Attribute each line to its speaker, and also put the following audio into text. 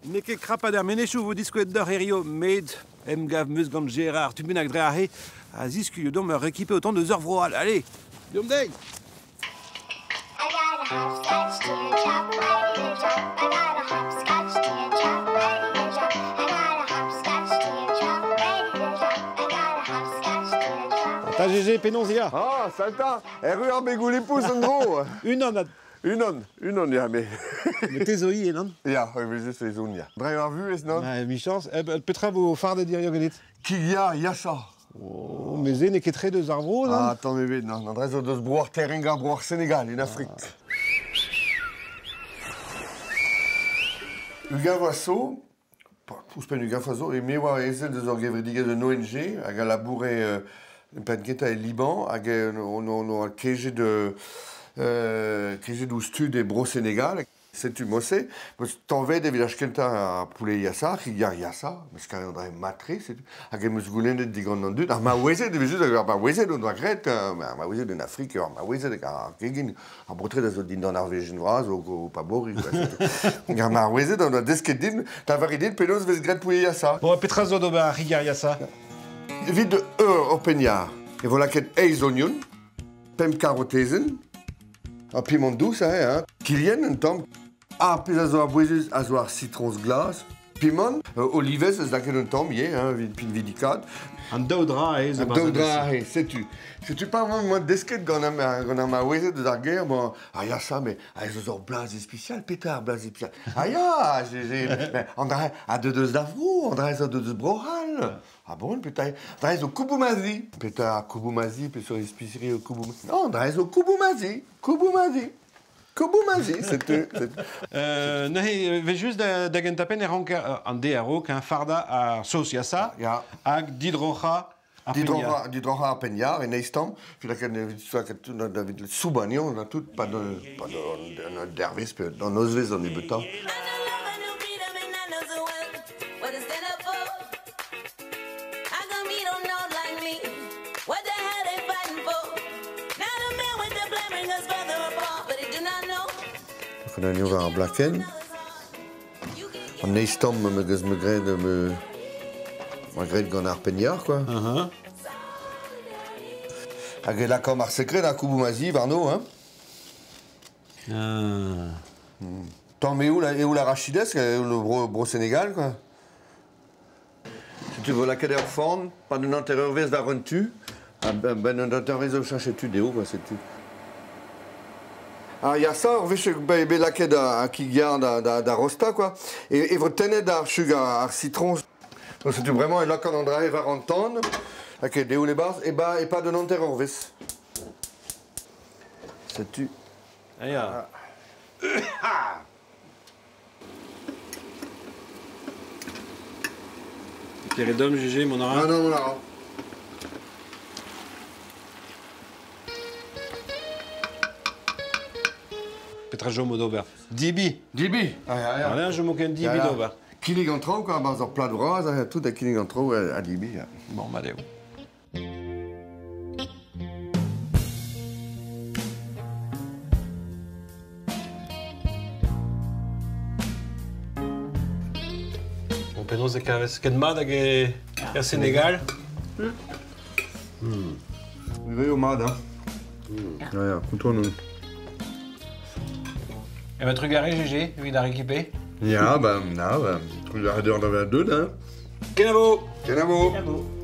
Speaker 1: N'eo ket krapat er menezioù vo diskouezet deoc'h hirio, met emgav 'm eus gant Gérard tu bennak dre aze a ziskuilho deomp ur rekipe o tont eus ur vro all. Allez, deomp dezhi! Ta GG, penaos ya?
Speaker 2: Ah, salta! Erru ar begoù lipous en-dro!
Speaker 1: Unan a
Speaker 2: Unan, unan, ya, me.
Speaker 1: Met te zo ivez, nann?
Speaker 2: Ya, evel-just ez on, ya. Dre ar vuhez, nann?
Speaker 1: Ouais, emichañs. Eh, petra vo fardet hirio ganit?
Speaker 2: Kig ya, yasa.
Speaker 1: Oh, met se n'eo ket tre deus ar vro, nann?
Speaker 2: Ah, tamm ebet, nann. An dra zo deus bro ar Terenga, bro ar Senegal, en Afrik. Ah. Ugañ vloaz zo, ouzhpenn ugent vloaz zo, me oa ezel deus ur gevredigezh un ONG hag a laboure en penn kentañ e Liban hag on oa kejet kejet ouzh tud e Bro-Senegal. Setu mod-se, 'meus tañvet evit ar kentañ ar poulet yassa, c'hig-yar yassa, 'meus kavet an dra mat-tre, setu. Hag em eus goulennet digant an dud, ar maouezed evel-just, ar maouezed o doa graet, ar maouezed en Afrik, ar maouezed hag ar gegin Ar baotred a zo dindan ar wezenn vras o paboriñ. Ar maouezed en doa desket din, lavarit din penaos vez graet pouilh yasa.
Speaker 1: Bon, petra zo d'ober ar c'higer yasa?
Speaker 2: Evit ur penn-yar e vo lakaet eizh ognon, pemp karotezenn, ar piment dous aze, hein, kilhenn un tamm, Ar pezh a zo a-bouezus a zo ar sitroñs glas, piment, olivez eus lakaet un tamm ivez, hein, evit pinvidikaat.
Speaker 1: An daou dra aze zo
Speaker 2: An daou dra aze, setu. Setu pa oan desket gant ar, gant ar maouezed eus ar gêr, bon, ah ya ça, mais ah, ez eus ur blaz ispisial, petra ar blaz ispisial? Ah ya, j'ai, an dra a deut eus da vro, an dra zo deut eus Bro-C'hall. Ah bon, petra dra zo Kouboumazi. Petra Kouboumazi, peseurt ispisial eo Kouboumazi? Non, dra zo Kouboumazi, Kouboumazi. Kouboumazi, setu.
Speaker 1: Neuze, vez just da, da gentañ-penn e rank an de a-raok hein, fardañ ar sauce yassa
Speaker 2: Ya.
Speaker 1: hag didroc'hañ ar penn-yar.
Speaker 2: Didroc'hañ, didroc'hañ ar penn-yar en eizh tamm. Puis lakaat soubanion na tout, pas de, pas de, un dervezh pe d'an nozvezh an nebeutañ. An war ar blakenn. An eizh tamm am eus ma graet ma graet gant ar penn-yar quoi. Hag e lakaomp ar sekred ar kouboumazi warno hein.
Speaker 1: Ah.
Speaker 2: Tamm eo la, eo l'arachidez, eo le bro, bro Sénégal quoi. Setu vo lakaet er forn, pad un hanter-eurvezh war un tu, ha ben un hanter-eurvezh o cheñch tu dezho quoi, setu. Ah ya ça, ur wech eo bet lakaet ar kig-yar da, da, da rostañ quoi, e, e vo tennet ar chug ar, ar sitroñs. Donc setu bremañ e lakaat an dra-se war an tan, lakaet dezho e-barzh, e ba e-pad un hanter-eurvezh. Setu.
Speaker 1: Ah ya. Kere domm, GG, mont a ra
Speaker 2: Ah non, mont a ra.
Speaker 1: Petra 'chomo d'ober Dibi
Speaker 2: Dibi Ah, ya, ya.
Speaker 1: Rien, 'chomo ken dibi d'ober.
Speaker 2: Kinnig an traoù, quoi, 'barzh ur plad bras, ha tout da kinnig an traoù ha dibi. Ya.
Speaker 1: Bon, mat eo. Bon, penaos e kavez ken mat hag e er Senegal?
Speaker 2: Mm. Eo mat, hein. Ja, ja, kontant on.
Speaker 1: E va trugarez, GG, evit ar rekipe.
Speaker 2: Ja, ben, na, ben, trugarez deoc'h da vezañ deuet, hein.
Speaker 1: Kenavo!
Speaker 2: Kenavo!
Speaker 3: Kenavo.